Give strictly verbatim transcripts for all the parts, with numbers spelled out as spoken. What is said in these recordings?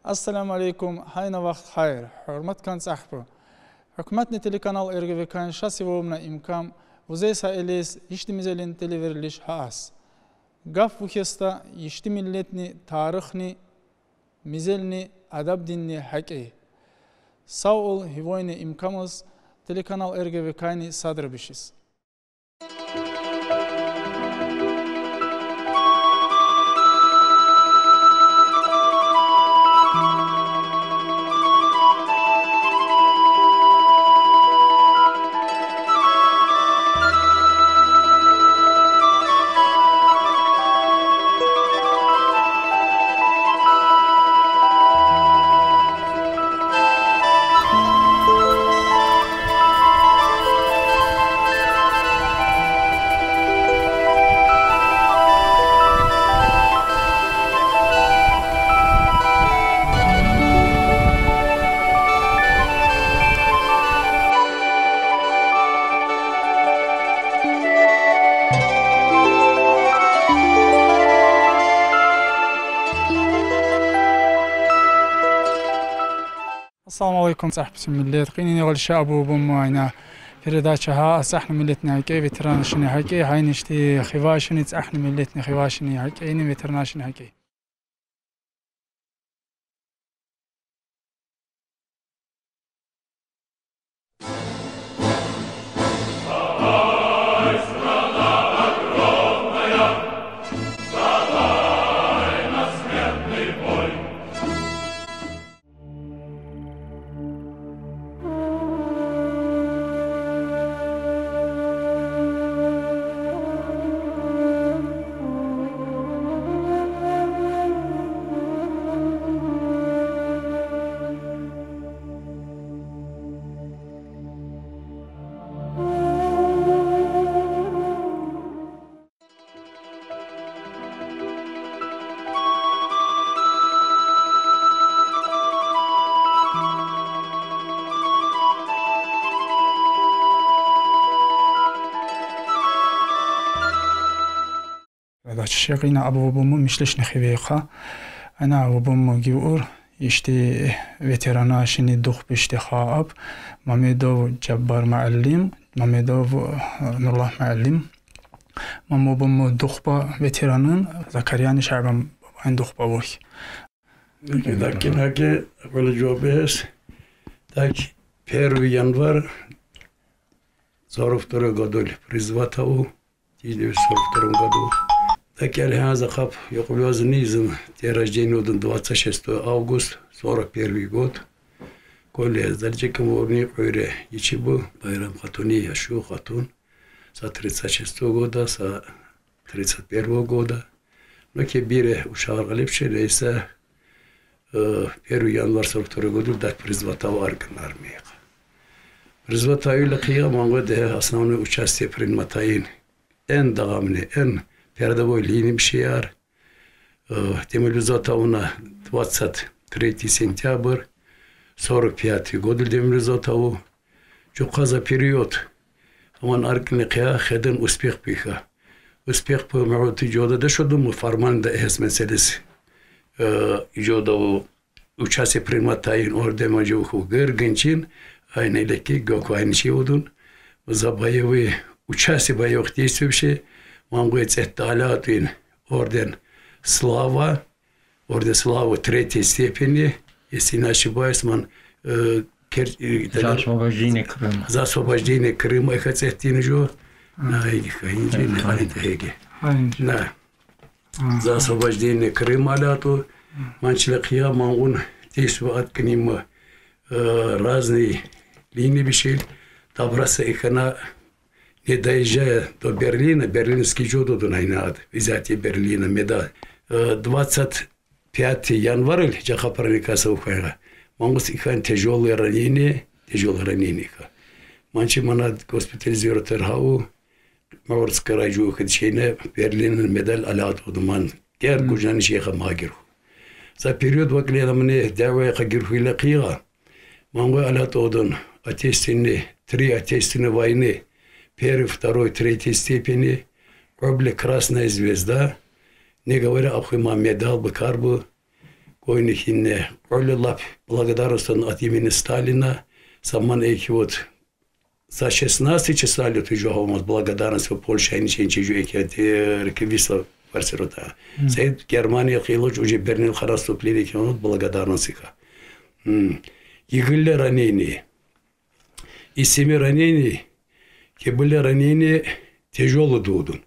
Ассаламу алейкум, гьайна вахт хайр, гьюрметлу цӀехпу. Гьукуматни телеканал РГВК-ин ша сивабуна имкан, вузес гьа илис йиштимизелин телеверилиш гьа ас. Гаф вухеста йиштимиллетни тарихни, мизелни, адабдинни гьакӀи. Савул, гьивойни имкамаз телеканал РГВК-ни садра бишиз. Ассаламу алейкум, цӀехпу миллет. Къенин гъиле ша абубумму гьайна передача гьа ас цӀехни миллетни гьакӀи, ветеранашини гьакӀи, гьайни йишти хивашини, цӀехни миллетни хивашини гьакӀи, ини ветеранашини гьакӀи. Передача шехъ ина абубумму мишлишни хивейха. Ана абубумму гивур, йишти ветеранашини духпа йишти хаб, Мамедов Жаббар муаллим, Мамедов, э, Нуруллагь муаллим. Мамубумму духпа ветеранын, Закарьяни Шабан бубайин духпа вахт. Дакин гьакӀи, кьве жаваб бес. Так, первый январь сорок второй годуль призвать авуна, тысяча девятьсот сорок втором году. Так, гьеле гьа за капӀ юкъуз язни, зун день рождения авудун двадцать шестого августа, сорок первый год. Квеле залжикам урни кьуьре ичибу, Байрам хатуни, яшу хатун. Са тридцать шестого года, са тридцать первого года. Ну, ки бире ушагъар гъалиб ши, лейса, э, первый январь сорок второй году дак призвать ава аркьин армияя. Призвать авиле къига ман къведа основной участие принимать авун. Эн дагъамни, эн передовой линияй бишияр. Э, демобилизовать авуна двадцать третий сентябрь, сорок пятый году демобилизовать авуна. Чукъа за период, аман аркьин къига хеден успех пиха. Успех пи мугьти жода дашудуму формально да эхс меселес. Э, жода у участие принимать авун, орден мажу ху гергинчин, айна леки гоквайни чи удун. За боевые, участие боевых действий биши, ман къведа цӀетда Алаудин орден Слава, орден Славы третьей степени, если не ошибаюсь, ман, э, кер-, э, За освобождение Крыма. За освобождение Крыма, эхэ цӀетдини жо. На, иги хайинжи, не хайинжи, иги. Хайинжи. На. За освобождение Крыма Алауду. Ман чиле къига ман къвен действие аткъинма, э, разные линии бишил. Табраса ихана, не доезжая до Берлина, берлинский жо дудун айна ад, взятие Берлина, меда. Э, двадцать пятый январь, жакъа праздникаса ухайгъа. Ман къвез ихан тяжёлое ранение, тяжёлое ранение иха. Ман чи мана госпитализировать авуна, Маврская райжу хидшине, Берлин медаль Алауду ман. Гер гужани шейха магиру. За период вакъле намне дявая къагиру хиле къига. Ман къведа Алаудун Отечественной, три Отечественной войны, первой, второй, третьей степени, кьве бла Красная Звезда, не говоря, ахуй ман медаль бу, кар бу, Гойнихинне. Оле лап благодарность от имени Сталина. Саман эки вот за шестнадцатое число лет уже хомот благодарность по Польше, они ченчи жу эке, э, реквиса варсирота. Саид Германия хилоч уже Берлин хара вступление кемот благодарность иха. Гигилле ранение. Из семи ранений, кебыле ранение тяжело дудун.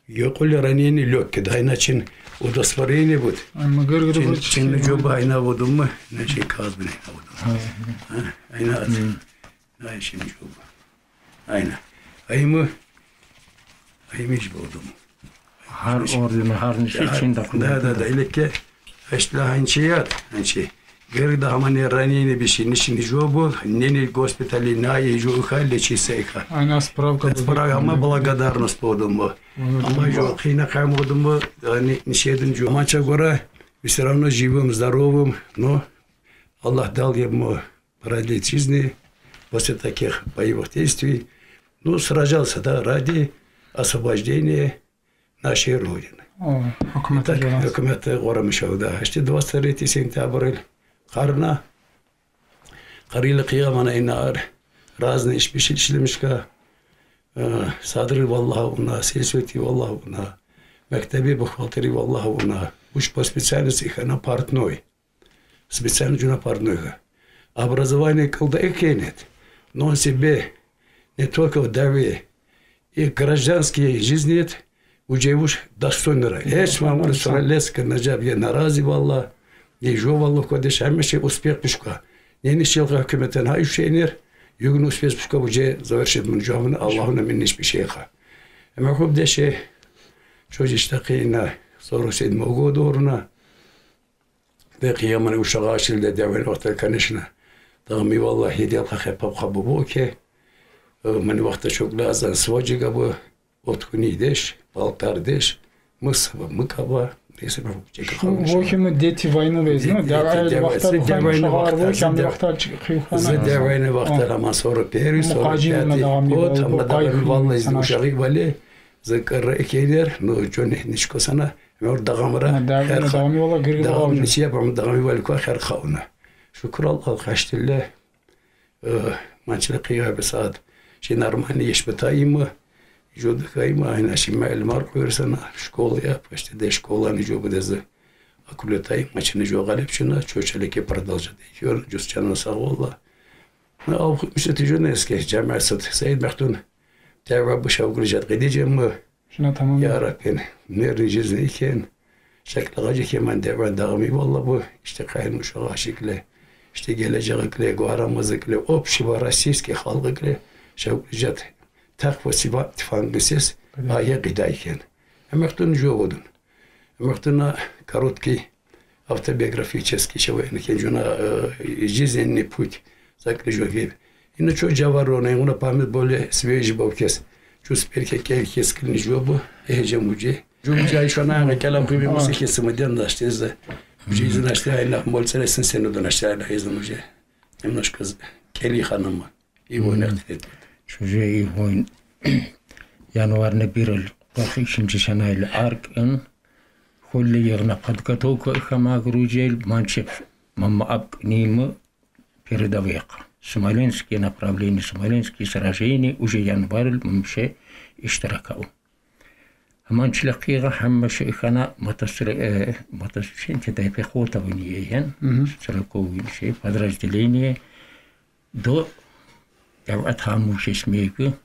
Йокуле ранение лёгкое, да, иначе удовлетворение будет. Ай, мы говорили, чин, вот чин чин джоба айна водумы, иначе казбин айна водумы. Ай, ай, ай. А, айна ат. Ай, чин джоба. Айна. Аймы, аймы ич водумы. Хар орден, хар ниши чин документ. Да, да, да, илеке, аштла ханчи ят, ханчи. Герда хамане ранение биши, ниши ни джобу, нени госпитали, на и джу иха лечи сейха. Айна справка. Справка, ама благодарность подуму. Ама джу хина кам подуму, ни, нишедин джу. Ама ча гора, мы всё равно живым, здоровым, но Аллах дал ему продлить жизни после таких боевых действий. Ну, сражался, да, ради освобождения нашей Родины. О, так, гёкюметте къорамыш, да. Иште двадцать третье сентябрь къарна, къарилы къыямана инар, разный иш биши ишлемишка, э, садры валлахы уна, сельсоветы валлахы уна, мектеби бухгалтери валлахы уна, уж по специальности хана портной. Специально джуна портной ха. Образование кылда экенет, но он себе не только в даве и гражданские жизни нет, уже уж достойно. Эш мамыр сора леска наджаб я нарази валла, не жо валла кодеш, хамеше успех пушка. Не нишел ха гёкюметен ха ишенер, югун успех пушка уже завершит мун джобун, Аллахуна минниш биши ха. Эме хуб деше, чоджи ишта къыйна, сорок седьмого года орна, Де къыяманы ушагъа ашилде девен вахта, конечно. Дагъы ми валлахи дел ха хепап ха бу бу ке. Э, мани вахта чокъ лазым сводига бу, отхуни деш, балтар деш, мыс ба, мыка ба, несе ба, чека. Шу хауш вохимы дети войны вез, дети, ну, дети, девен вахта, девен вахта, ушагъа вохимы вахта, зе девен вахта, ама сорок первый, сорок пятый год, ама дагъы ми валлахи ушагъы вале, зе къыры экенер, ну, джон нишко сана, Мёр дагъамра, дагъам ничего, дагъам валква хер хауна. Шукур Аллах, къаштилле, э, манчиле къыйгъа бесад. Чи нормальный еш бетаймы, джуды каймы, айна ши мелмар къуйрсана, школа я, почти де школаны джубу дезы. Акулетай, мачины джо гъалиб чина, чочелеке продолжать. Ёр, джус чана сау валла. Ав, миште тиджу неске, джамасат, Саид Махтун, тява бу шавгрижат, къыдиджем мы, Шуна тамам. Я Раббин, мирный жизни икен, шаклагъаджи кеман деван дагъми валла бу, иште къайын ушагъа ашикле, иште геледжек икле, гуарамыз икле, общего российский халкъ икле, шавгрижат, такъва сиба тифангысыз, ая къыда икен. Эмехтун джо водун. Эмехтуна короткий автобиографический, чего я не кенджуна, э, жизненный путь закрыжён. Иначе джаварона, уна память более свежий бовкес. Чус перке келкес клиниш бобу, эхе джем уджи. Джумджа ишона янга келам кыби мусы кесимы ден да, иште, за. Уджи изын, иште, айна мольцелесин сен удан, иште, айна изын уджи. Немножко з-, кели ханымы. И война хтет. Чуже и войн. Январны бир эл къыркъ экинчи сенайли аркъын, холле йырна подготовка хама грузел, манчеп мамма апкъ нимы передовых. Смоленские направления, Смоленские сражения, уже январь мамше иштиракау. Аманчиле къыйгъа хаммаше ихана мотострел-, э, мотострелки, да, пехота вини ен, стрелковый шей, подразделение, до, я, атаму шешмейки,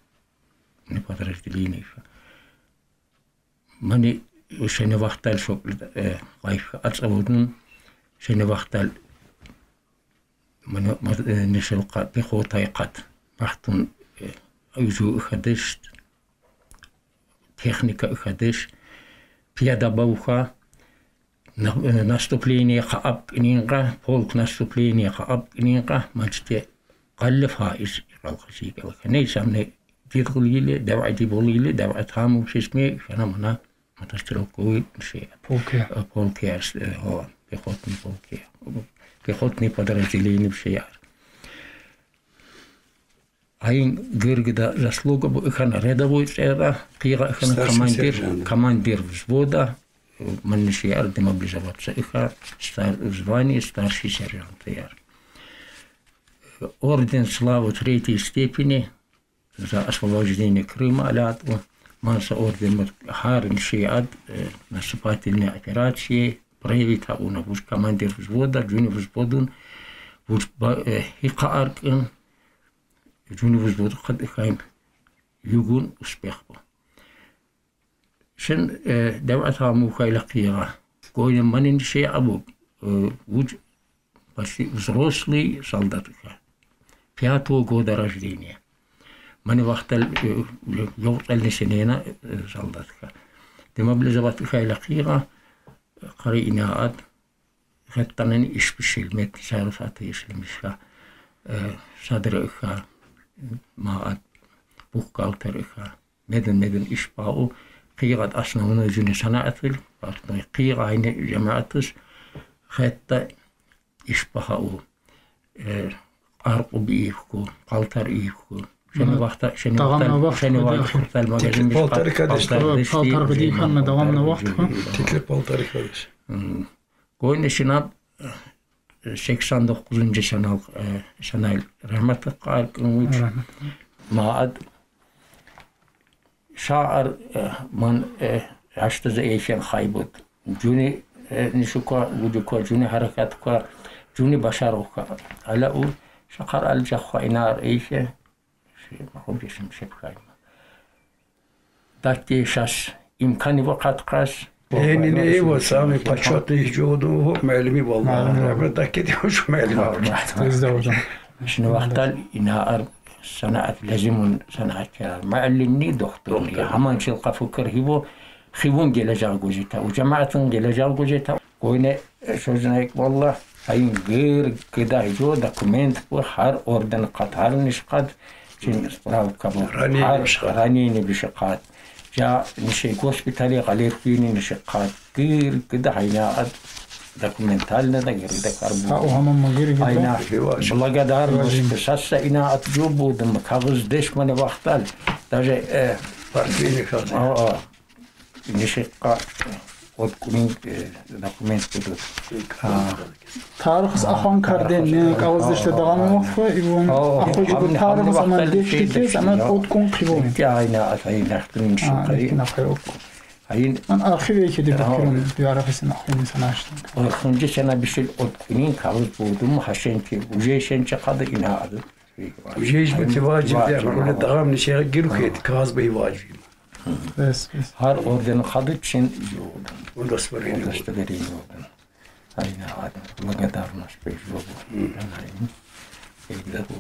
не подразделение. Мани шене вахтал шо, э, лайф ацавудун, шене вахтал мани, ма-, э, нешел къа-, пехотай къат. Вахтун, э, юзу хадеш, техника хадеш, пияда бауха, на-, э, наступление ха апкъ нинга, полк наступление ха апкъ нинга, мачте къалле фаиз къалха си къалха. Не сам не дидгъл иле, давай дибол иле, давай таму шешме, хана мана мотострелковый шей. Полке. Э, полке, э, о, пехотный полке. Пехотный подразделение шей. Айын гыргыда заслуга бу ихана рядовой цера, къыйгъа ихана командир, командир взвода, Манни шиар демобилизоваться иха, стар-, звание старший сержант яр. Орден Славы третьей степени за освобождение Крыма алату. Манса орден мут харин шиад, э, наступательные операции, проявить хауна, вуж командир взвода, джуни взводун, вуж ба-, э, хикааркин, джуни взводу хад ихайм югун успех бу. Шин, э, девятого мухайла кига. Гойна манин ши абу, э, вуж почти взрослый солдат иха. Пятого года рождения. Мани вахтал, э, ёгътални сенена, э, солдат иха. Демобилизовать ихайла кига, къари инаат, хаттанани иш бишил, мет сару саты ишлемишха, э, садра иха, маат, бухгалтер иха. Меден, меден иш бау, кига основной джуни санаатил, партной кига айни джамаатыс, хатта иш бахау, э, аркъу би ивку, палтар ивку. Шени вахта, шени вахта, шени вахта палтар магазин. Палтар кадеш. Палтар кадеш. Палтар кадеш. Гойна шинаб, э, сексен докузунджу санал, э, санал рахматли къаркъын вуч. Рахматли. Маат шаар, э, ман, э, ашта за эйшен хайбут. Джуни, э, нишука, гудука, джуни харакатка, джуни башарука. Ала у шакар ал джахва инар эйше. Ши, махуб ешим шепхайма. Дакки шас имкани вакъат къас. Энини эва самый почётный джоду муаллими, валлагь. Рахмат дакки де уж муаллими. Шини вахтал инаар санаат лазимун санаат керар. Муаллимни, дохтурни. Хаман чил къафу кир хиву, хивун гележек гужита. У джамаатын гележек гужита. Гойна, э, шо знайк, валлагь, айин гир гида иджо документ бу, хар орден къат, хар ниш къат, чин справка бу. Ранение биши къат. Джа ниши госпитали къалеркини ниши къат. Гир гида хайна ад документально да гир да карбу. Ха, о хаман ма гир гида. Айна. Благодарность. Саса ина ад джо будум, кагъыз деш мани вахтал. Даже, э, партийный кагъыз. А, а. Нишикъа открыть, э, документ будут. А. Тарихыс ахан карден, не калызды иште дагъан вакътха, ивон ахуй джибу тарихыс аман дешти кез, аман откун кибо. Ки айна атайын ахтын шукай. Айын. Ан архив эйке де битирин, дюарахысын ахуйын санашты. Орхунджи сана бишил откунин калыз будум, хашенки, уже шенче къады ина ады. Уже ишбу тиваджи де, аман дагъам нишеге гиру хет, кагъыз бей важи. Бес, бес. Гьар орден хадычын ёлдан. Удостоверение ёлдан. Удостоверение ёлдан. Айна, айна. Благодарность бе ёлдан. Мгм. Айна. Эйла бу.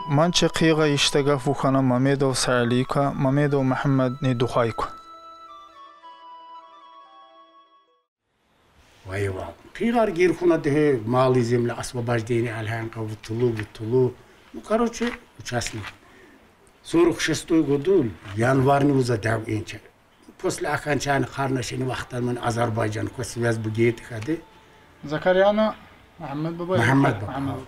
Манчи къигъа иштагъа фу хьана Мамедов Сааликъа, Мамедов Мухьаммадни духайкъа. Вай, вай. Къигъар гирхуна дехе, мали земля, освобождение алхьан къа, вутулу, вутулу. Ну, короче, участник. Сорок шестой году январни уза дав энча. После аханчани харнашини вахтан ман Азербайджан ко связь бугет хаде. Закарьяна Мухьаммад баба. Мухьаммад баба. Мухьаммад.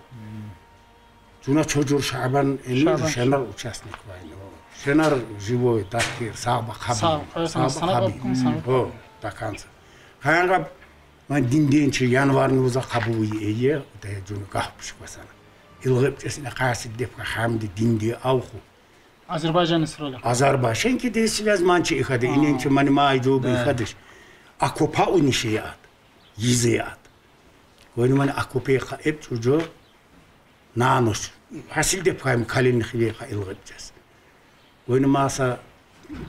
Чуна чоджур Шабан Эмир, Шабан. Шенар участник вайну. Шенар живой, дакир, сагъба хабир. Сагъба хабир. О, даканса. Ханга ман динденчи январни уза къабул ие, де жуну гахпуш басана. Илгъипчесине къаси депка хамди динди алху. Азербайджан сроли. Азербайджан ки де связь манчи ихаде, иненчи мани май жобу ихадиш. Окопа уни шият. Йизият. Гойну мани окопе ха эп чужо. Нануш. Хасил депкайм калин хиве ха илгъипчес. Гойну маса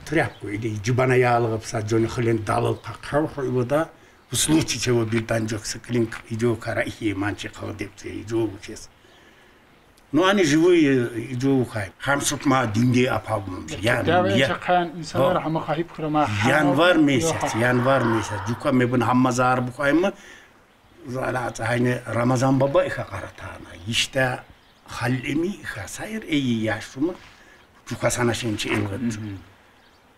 тряпку иди жибана ялгъып са жони хилин далыл ха хав ху ивода. В случае чего бирдан жокса клин иджо кара ихи манчи къал депсе иджо бучес. Ну, ани живые иджо бухай. Хамсук ма динде апабум. Ян, я. Чакъан инсанлар хама хайып хурама. Январ месяц, январ месяц. Жука мебин хамма зар бухайма. Зала цахайне Рамазан баба иха къаратана. Ишта халлеми иха сайр эйи яшума. Жука сана шенчи илгъит.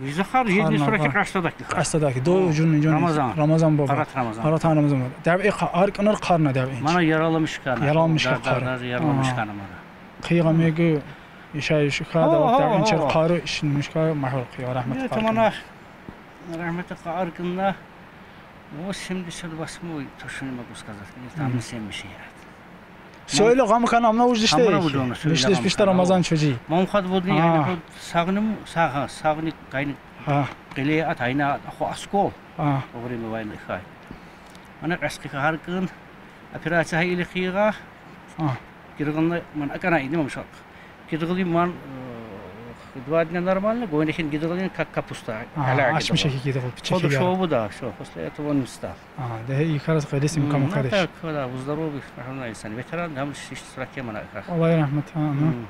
Визахар едни Харна, сурахи ха. Къастадакъи. Къастадакъи. До, ха, жуну, жуну. Рамазан. Рамазан баба. Къарат Рамазан. Къарат Рамазан баба. Дяве ха-, аркъыныр къарна дяве. Мана яралмиш хана. Яралмиш хана. Дар, дар, яралмиш хана мана. Къыйгъамеги иша иши ха, ха, да, ха, дяве ха, инчер ха. Къару ишин мишка махвар къыйгъа рахмет. Е, къаркъына. Тамана. Рахмет къаркъына. Восемьдесят восьмой, точно не могу сказать. Не, там, мгм, семьдесят. Söyle, гъамы ханамна уж диште. Амна уж диште. Рамазан чожи. Мамхат водни, ха, айны ход сагным, сага, сагни кайны. Ха. Къиле ат айна, ахо аскол. Ха. Огреми вайны хай. Ана къаскъи къаркъын, операция хай или къыйгъа. Ха. Гиргъылны ман акъана идим амшакъ. Гиргъылны ман, э, два дня нормально, гойнахин гиргъылны как капуста. Ха, ала ашмыш гиргъыл. Эки гиргъыл, пичек. Ходу гиргъыл. Шо бу да, шо, после этого он стал. А, да, и карас къайдесим, м, кама, ну, караш. Так, да, здоровый, нормальный инсан. Ветеран, да, мы шиш суракемана. Аллах рахмет, ха, ну. М.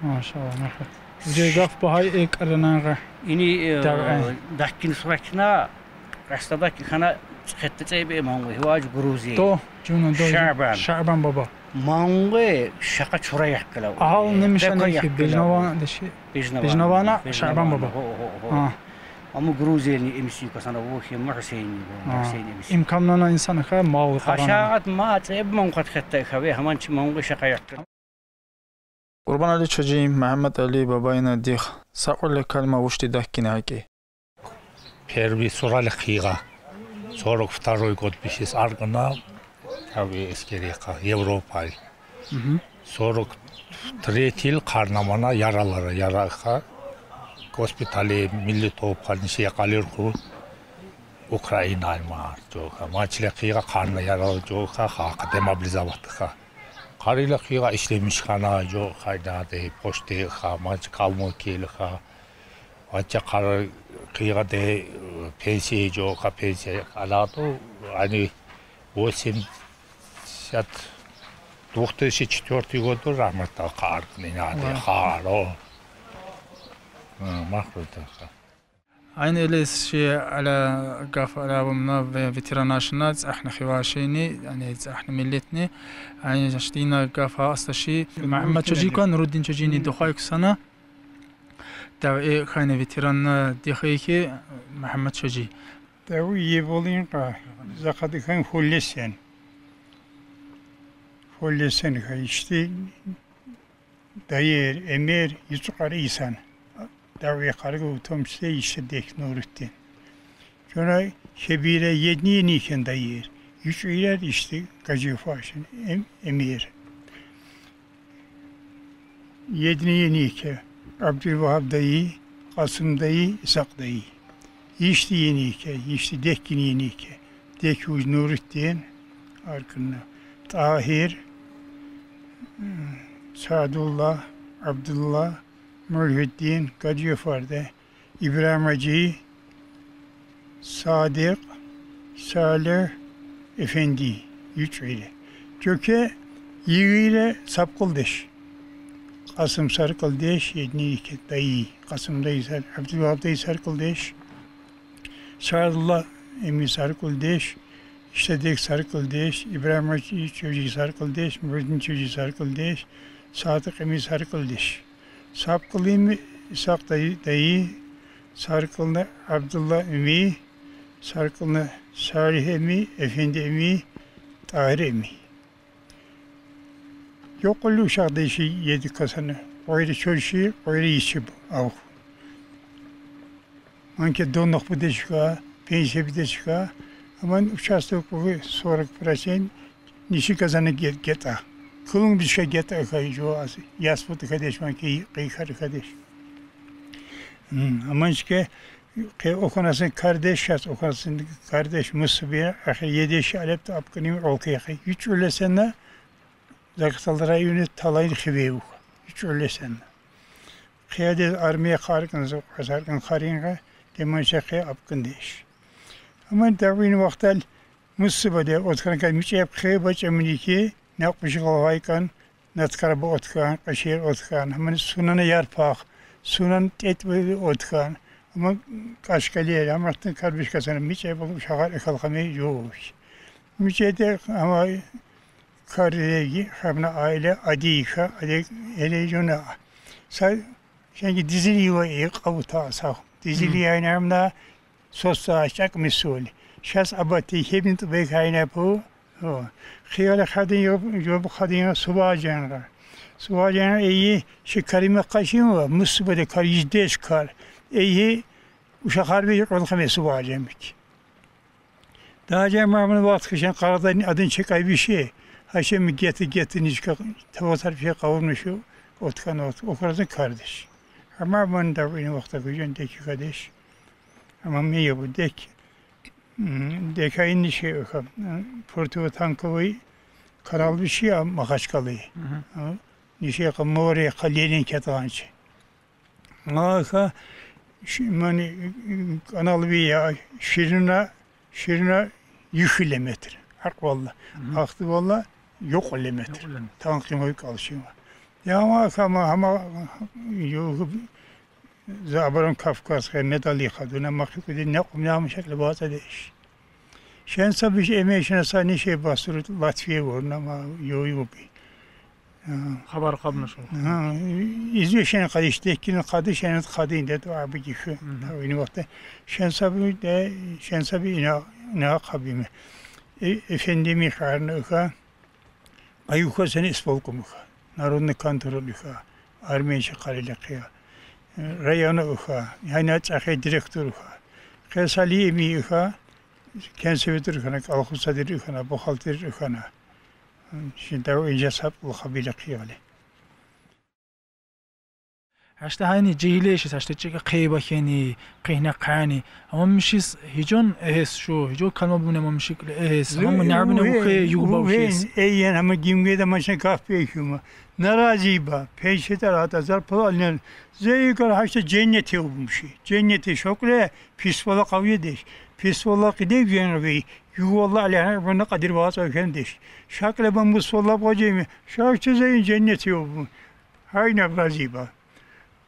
Машаллах, рахмет. Уже гаф бахай, э, къарнагъа. Ини, э, дагъы, э, даккин суракна, къастадакъи хана хетте цебе мангу, хиваж Грузия. То, жуну, до, Шабан. Шабан баба. Мангу шака чура яккала. Ал, э, не мишан, бежнавана деши. Бежнавана, Шабан баба. Хо, хо, хо. А. Аму Грузияны эмиси касана, о хем Хусейни, о, а, Хусейни эмиси. Имкамнана инсан ха, мал къарана. Хашагъат ма цеб мангу хетте хаве, хаманчи мангу шака яккала. Къурбанали чожи, Мухаммад-Али бабайна дих, сакъули калма вучди даккина аки. Первый сурали къыйгъа. Сорок второй год бишес аркъына, таби, эскери ха, Европа. Мгм. Сорок третий йыл къарнамана яралара, яра ха. Госпитали милли топ ха, ниши къалир ху. Украина алма, жо ха. Ма чиле къыйгъа къарна ярала жо ха, ха, ха, демобилизовать ха. Къарила къыйгъа ишлемиш хана, жо ха, да, де, почте ха, ма чи Калмыкияли ха. Ача къар-, къыйгъа де, э, пенсия жо ха, пенсия алату, ани восемьдесят, две тысячи четвёртый году рахматта къаркъын инади, ва, харо. Э, махрута ха. Айн элес ши ала гаф ала бумна ве-, ветеранашна, цахна хивашини, ани цахна миллетни, айн шти ина гаф аста ши Мухаммад чожи ка, Нуруддин чожини духай ксана. Дав э хайна ветеранна дихейхи Мухаммад чожи. Дав е болин ка, закъадихан хуллесен. Хуллесен ха ишти. Дайер, эмер, ицукъар исан. Дав э къаргъу, в том числе, ишти дек Нурутдин. Чона хебире едни ини кен дайер. Юч ирер ишти Гаджиев ашин, эм-, эмер. Едни ини ке Абдулвахап дайи, Къасым дайи, Исакъ дайи. Ишти ини ке, ишти деккин ини ке. Деки уж Нурутдин, аркъынна Тахир, Садулла, Абдулла, Мурхитдин, Гаджиев арде, Ибрагьим Гьажи, Садикъ, Салигь, Эфенди, юч ире. Кёке йигъире сапкъылдеш. Къасым саркъылдеш, едни ке дайи. Къасым дайи сар-, Абдулвахап дайи саркъылдеш. Садулла эми саркъылдеш, Иштедек саркъылдеш, Ибрагьим Гьажи чожи саркъылдеш, Муртдин чожи саркъылдеш, Садикъ эми саркъылдеш. Сапкъыл эми Исакъ дайи, дайи, саркъылны Абдулла эми, саркъылны Салигь эми, Эфенди эми, Тагьир эми. Ёкъуллу ушакъ деши еди касаны. Къойры чойши, къойры ичи бу, ав. Манке доннукъ бу деши ка, пенсия бу деши ка. Ман участок бугу сорок процент ниши казана гет-, гетӀа. Кулун бишка гетӀа хай жо аз. Яс бут хадеш ман ки, кий кар хадеш. М, аманчке, кий оханасин кардеш, яс оханасин кардеш мусу бир, ахи едеш алеп да апкыним олкы яхи. Юч улесена, Закатал району талайн хивеух. Юч улесена. Кий де армия харкын, зо-, харкын харинга, деманча кий апкын деш. Аман давин вахтал мусу баде, отхан ка мичеп кий бача миники, накпышгал вайкан, наткар ба отхан, кашер отхан, аман сунана ярпах, сунан тет ба отхан, аман кашкалер, аман тын карбиш касана, мичеп ба шагар экал хаме жош. Мичете, ама карреги, хамна аиле, адика, адик, эле жона. Са, шенги дизили ва и кавута са. Дизили Мгм. айнамна, соса, шак мисули. Шас абати, хебин тубек айна пу. О. Хияле хадин йоб, йоб хадин суважанга. Суважанга эйи, ши кариме кашин ва, мусубаде кар, издеш кар. Эйи, уша харби йок, он хаме суважамик. Даа жамамын вахт хышан карада адын чек ай биши. Хашем гети гети нишка таватар биши кавурмушу отхан от. Охразын кардеш. Ама ман да ин вахта хышан деки кадеш. Ама ми я бу дек. М, дека ин ниши оха. Противотанковый канал биши я Махачкалы. Мгм. А, ниши ка море, ка Ленин кетанчы. Ага, ши-, мани, канал ви я, ширина, ширина юх километр. Хак валла. Мгм. Ахты валла, йок километр. Йок километр. Танкин ой калшыма. Я ама, хама, хама, йок, за абарам Кавказ, хе, медали хадуна, махи куди, не кумнамы шакли база деш. Шен са биш эме шен са ниши басуру Латвия ворна, ма йо йо би. Хабар кабна шо. Извешен кадиш, теккин кадиш, ен кадин де, то аби гихи. Мгм. Та вини вахта. Шен са би де, шен са би ина, ина кабиме. Э, эфендими харны ха. Аюха сен исполком ха. Народный контроль ха. Армия ши кариле кия. Району ха. Яйна чахе директор ха. Кесали эми ха. Кен советир хана, колхоз садир хана, бухгалтер хана. Шин тау инжа сап улха биле кияле. Ашта хайни жигилеши, ашта чига кеба хени, кийна кани. Ама мишис хижон эхес шу, хижон калма буна ама мишик ле эхес. Ама нарбина ухе юг бавшес. Эйен ама гимге да машин кафе хюма. Нарази ба, пенсия да рата, зарплата алнен. Зейгар хашта женнете убмши. Женнете шокле, пис вала кавье деш. Пис вала киде гвен ви. Ю вала алена бана кадир ваца кен деш. Шакле ба мус вала бажеми. Шашта зейн женнете убмши. Хайна бразиба.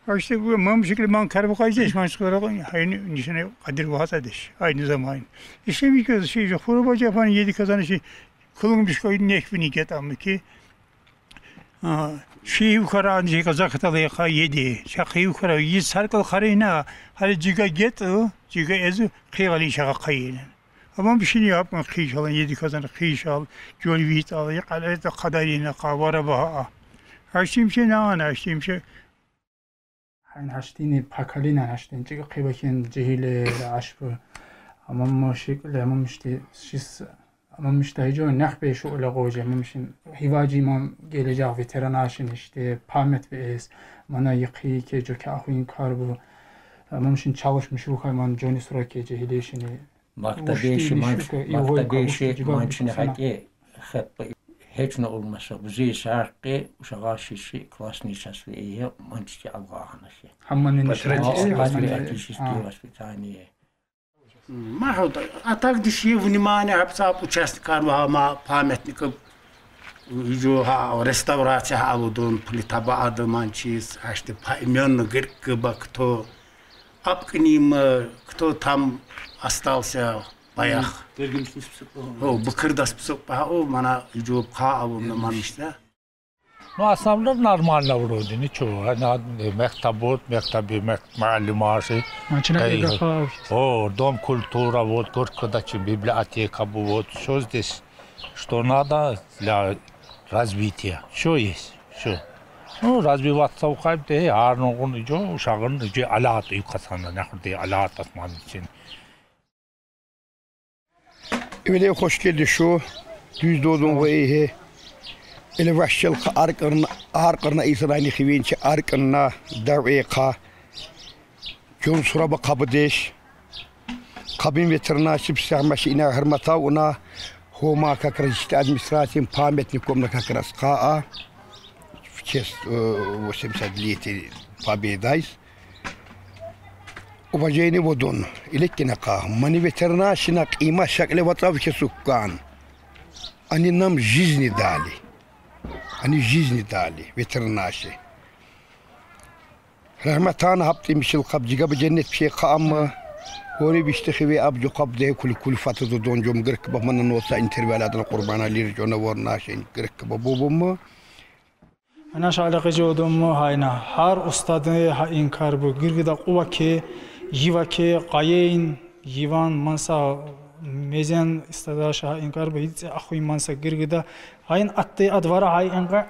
Аште бу мамшик ле ман карбу кайдеш, ман скоро хайни нишане кадир ваца деш. Айны заман. Иште ми кёз ши, жо хуру бажа фан еди казаны ши. Кулун бишкой нехвини гет амы ки. А, ши юхара анжи казак талы ха еди. Шак юхара ид саркал харина. Хали жига гет, жига эзу киgali шака кайын. Ама бишини япма кишалан, еди казаны кишал, жол вит ал, як алета кадарина кавара ба. Аштим ши нана, аштим ши. Хайн хаштини пакалина хаштин, чига кибахин жигиле ашпу. Ама мошик ле, ама мишти шис, ама мишта хижо нах бе шу ле гоже, ама мишин хиважи мам гележек ветеран ашин иште, память бе эс, мана йыки ке жо ке ахуин карбу. Ама мишин чалышмыш ухай ман жони сура ке жигилешини. Мактабеши манч, мактабеши манчны хакъи хеппа хечна олмаса, бузей саркъи ушагъа шиши классный часли эйе манччи алгъагъанаши. Хамманын патриотизм, патриотические воспитание. Махуд, а так диши внимание апсап участникар ва ма памятников жо ха реставрация ха алудун, плита ба адыманчис, ашти поименно гирк ба кто Апкним, кто там остался, баях. О, быкырдас псык, о, мана жуып ха авымны манышта. Ну, основном нормально вроде, ничего. Надо, мектабот, мектаби, мек-, малимаши. Начинает. О, дом культура, вот, горькода чи библиотека, вот, все здесь, что надо для развития. Все есть, все. Ну, развиваться ухайып де, арногун жо, ушагын жо алаат уйкасандан, яхыр де алаат асман ичин. Эвелев хош гелди шу, дюз додун ва эйхе. Эле вашчел ха аркъырна, аркъырна исрани хивенчи аркъырна дав эйха. Чун сураба къабыдеш. Къабин ветернаши псяхмаши ина гьырматав уна. Хома как раз иште администрациям памятник комна как раз къаа. В честь э, восемьдесят лет победайс. Уважение водун. Илеккина къа. Мани ветернашина къима шакле ватав ке суккан. Они нам жизни дали. Они жизни дали, ветернаши. Рагьматан гьаб тӀимишил къаб жигаба женнет пшей къаамма. Гори вишти хиве аб жукъаб де кули кули фату додон жом гиркба мана носа интерваладан Къурбан Алир жона ворна шен гиркба бубумма. Ана шалихи жодумма гьайна. Гьар устадни гьа инкар бу. Гиргида къува ке, йива ке, къайин, йиван, манса, мезен истадаша гьа инкар бу. Гьици ахуй манса гиргида. Гьайин атти адвара гьай инкъа.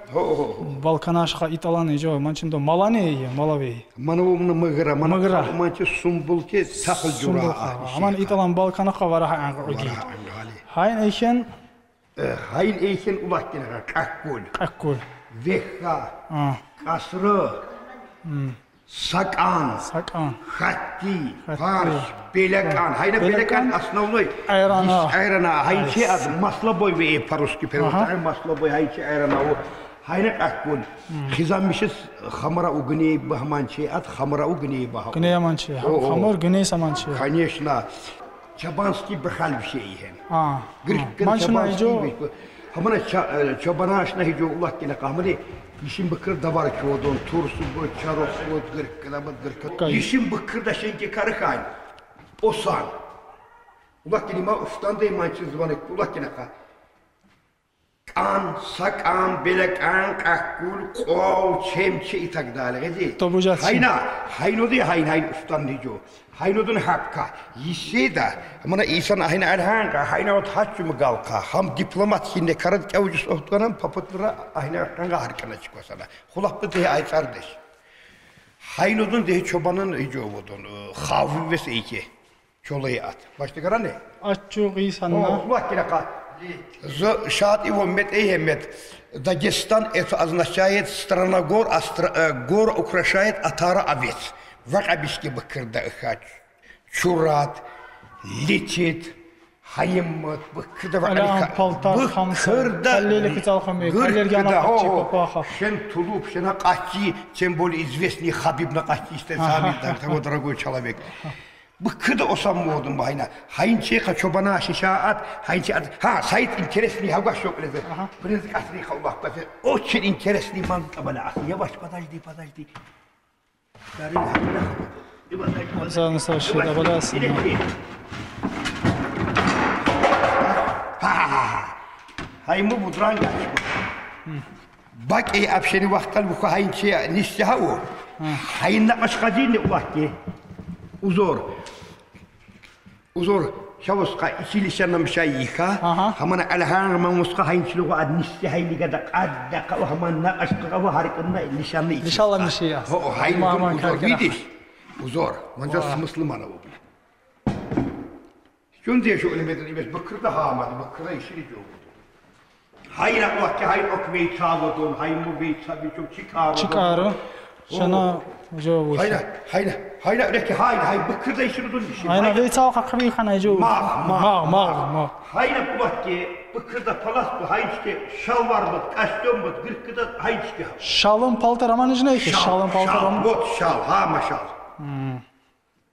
Балканаш ха италан ижо, манчин до малани я, малави. Мана вумна мыгра, мана Мыгра. Манчи сумбул ке тахыл жура. Сумбул ха. Аман италан балкана ха вара гьа инкъа уги. Гьайин эйхен Э, гьайин эйхен улаккина къаккул. Къаккул. Вехха. А. Къасры. Сакъан. Сакъан. Хатти. Хатти. Фарш. Белекъан. Гьайна белекъан. Белекъан основной. Айрана. Ис айрана. Гьайчи ад маслобой ве по-русски перевод. Ага. Ай маслобой гьайчи айрана о. Гьайна къаккул. Хизан мишис хамара угней бахманчи ад хамара угней баха. Гней аманчи. О, о. Хамар гней саманчи. Конечно. Чабанский бахал вишей гьен. А, гирккин манчна чабанский ижо. Гьамана ча-, э, чабанашна гьижо улаккина къамани, йишин бикир давар чодон, турсу бу, чарос бу, гирккина бу, гирккина. Кай. Йишин бикир да шенки карыхан. Осан. Улаккина ма уфтан да манчи звонок, улаккина къа. Къан, сакъан, белекъан, къаккул, къол, чемчи и так далее. Гъеди. Тобужа чим. Гьайна, гьайноди, гьайн, гьайн, уфтан дижо. Гьайнодун гьапка. Йисе да, мана инсан гьайна аргъанкъа, гьайна от гьаччу мугалкъа. Гьам дипломат хинне карад кявжус охтгъанам, папатлара гьайна аргъанкъа гьаркъана чиквасана. Хулаппы дегьи айцардеш. Гьайнодун дегьи чобанан ижо водун, э, хави вес эйке. Чолай ат. Башта гаране? Аччу гъисанна. О, улаккина къа. Зо шат иво мет эйхе мет. Дагестан, это означает страна гор, а стра-, э, гор украшает отара овец. Вакъа бишки бикирда ыхач. Чурат, личит, гьайиммат, бикирда вакъа. Алан бика-, палтар, хамса, бикирда, каллели кицалхам бек, бикирда, каллерге ана хапчи о, папаха. Шен тулуп, шена къачи, чем более известный Хабиб на къачи, иште Ага. Сами, там, того дорогой человек. Бу кыда осам модун багьайна. Гьайинчи къа чобана шиша ат, гьайинчи ат. Гьа, Саид интересный гьавга шокълезе. Ага. Принц къасри къавлах базе. Очень интересный ман къабала ас. Яваш, подожди, подожди. Дарин гьавна. Ибн Саид. Ибн Саид. Ибн Саид. Ибн Саид. Гьа, гьа, гьа, гьа. Гьай му будран гьай. Бакъ эй апшени вахтал вуха гьайинчи нисси гьаву. Гьайинна къашкъадинни вахти. Узор. Узор. Шавускъа ичили шаннам шайиха. Ага. Гьамана алгьан мамускъа гьайинчилугъу ад нисси гьайнигада къадда къав гьаманна къашкъа къав гьарикъинна лишанны ичи. Лишанла нишия. Гьо, гьайин узор видиш. Узор. Манжа смыслы мана ву. Чун диге шу элементни бес бикирда гьамад, бикирда ишини жо буду. Гьайна вакъти гьай ок вейца вадун, гьай му вейца бичу чикъару. Чикъару. Шана жо буду. Гьайна, гьайна, гьайна, реки гьайна, гьай бикирда ишини дун иши. Гьайна вейца къакъви хана жо. Мах, мах, мах, мах. Гьайна вакъти бикирда палас бу, гьайчке шалвар бу, костюм бу, гиркида гьайчке. Шалын палтар аман ижне ки, шалын палтар аман. Вот шал, гьама шал.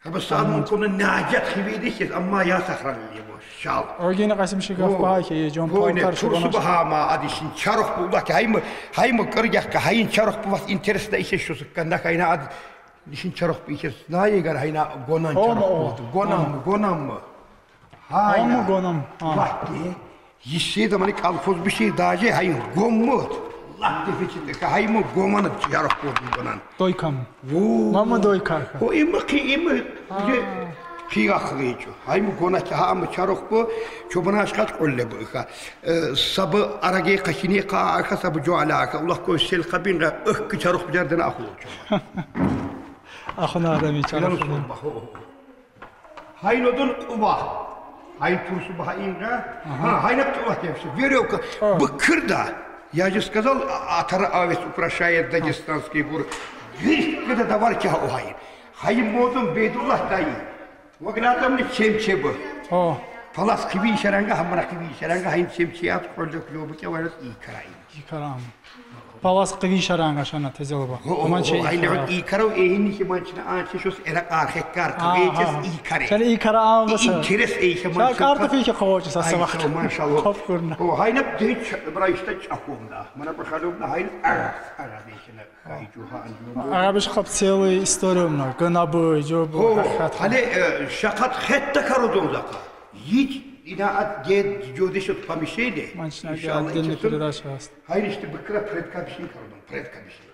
Гьаб сад мумкин нажат хивидихиз, амма я сахран лебо шал. Огени Къасим Шигов багьа ки, жон палтар турсу шубана. Багьама адишин чарох бу улаки, гьайма, гьайма кыргахка, гьайин чарох бу вас интересна ише шусукка, на гьайна ад, дишин чарох бу ише, знае гар гьайна гонан чарох бу. Гонам, гонам. Гьайна. Гонам, гонам. Улаки. Йисе да мани колхоз биши даже гьай гоммут. Лап дефицит ка гьай му гомана чарох кодун гонан. Дойкам. Во. Мама дойка. О имы хи имы. Уже хига хига ичу. Гьай му гона ча гьама чарох бу. Чобана ашкъат къолле бу ха. Э, сабы араге къашини къа аха сабы жо ала аха. Улах кой сел къабин къа ых ки чарох бу жардана аху. Ахуна адами чарох. Гьайнодун къува. Гьайын турсу багьа инга. Гьа, гьайын чӀавуз тепши. Верёвка. Быкир да. Я же сказал, а- атара авес украшает дагестанский гур. Вирт када да вар кя о гьайын. Гьайын модун Бейдуллагь дайи. Ваглатамни чемче бу. О. Палас хивин шаранга, гьамара хивин шаранга, гьайын чемче ат, къвалда кило бу кя варат и карай. Икарам. Палас хивин шаранга шана тезелба. Аман чей. Гьайын и карав, эйни химанчна анчи шос эра къархеккар, къагъечес и каре. Шана и кара ам баса. Интерес эй химанчна. Шана картофельки къавача саса Ай, вахт. Машаллагь. Хапкурна. О, гьайын деч, бра ишта чахумда. Мана бахалумда гьайын ара, ара дейшина. Гьай, жугьа, анжугьа. Арабиш хап целый историямна. Гынабы, жобу, О, рахат. гьали, э, шакъат хетта карудун закъа. Йит, ина ат дед, жодешот помещение. Манчна Иншаллагь, отдельный ичесин. Передача аст. Гьайын ишта быкира предкабишин карудун, предкабишин.